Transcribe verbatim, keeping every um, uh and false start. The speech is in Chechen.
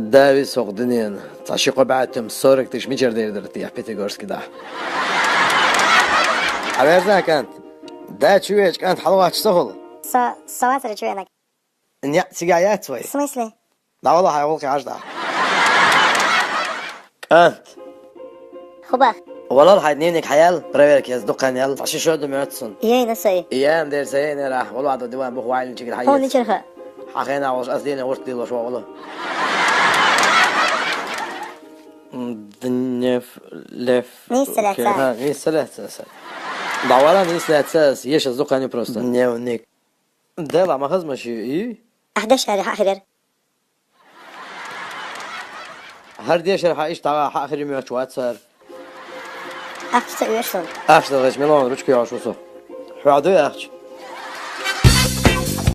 Дави сох динен, цхьа ши-кхо бӀаь тум сорок тыщ мичара дер дара те, пятигорский да. Хьаверза, кӀант. Да чу веч, кӀант, хьалвач сохул. Со, со вацара чу венаг. Не, цига яц вай. В смысле? Да вала хьай гӀулакхе хьажа да. КӀант. Хубах. Валал хьай дневник хьаял, проверка ез дукханел. Цхьа ши шо ду моьтту сан. Ей, на сай. Ям дер сай, не рах. Вала вада диван бух вайлин чигра хьай. Хьо мичара ха? Хьа хена волш, ас дийна гӀурт дилош вогӀула. Днев, лев. Нийса лаьца. Ха, нийса лаьца аса. Да вала нийса лаьца аса, еш аз дукхани просто. Дневник. Дела ма хазма ши, и? Ахь дешари хьа хирер. ХӀара дешар хьа иштта хьа хирим йоч вацар. Ахча ца оьш сон. Ахча ца гӀеш, мелон ручка йош усу. Хьоа дуй ахча?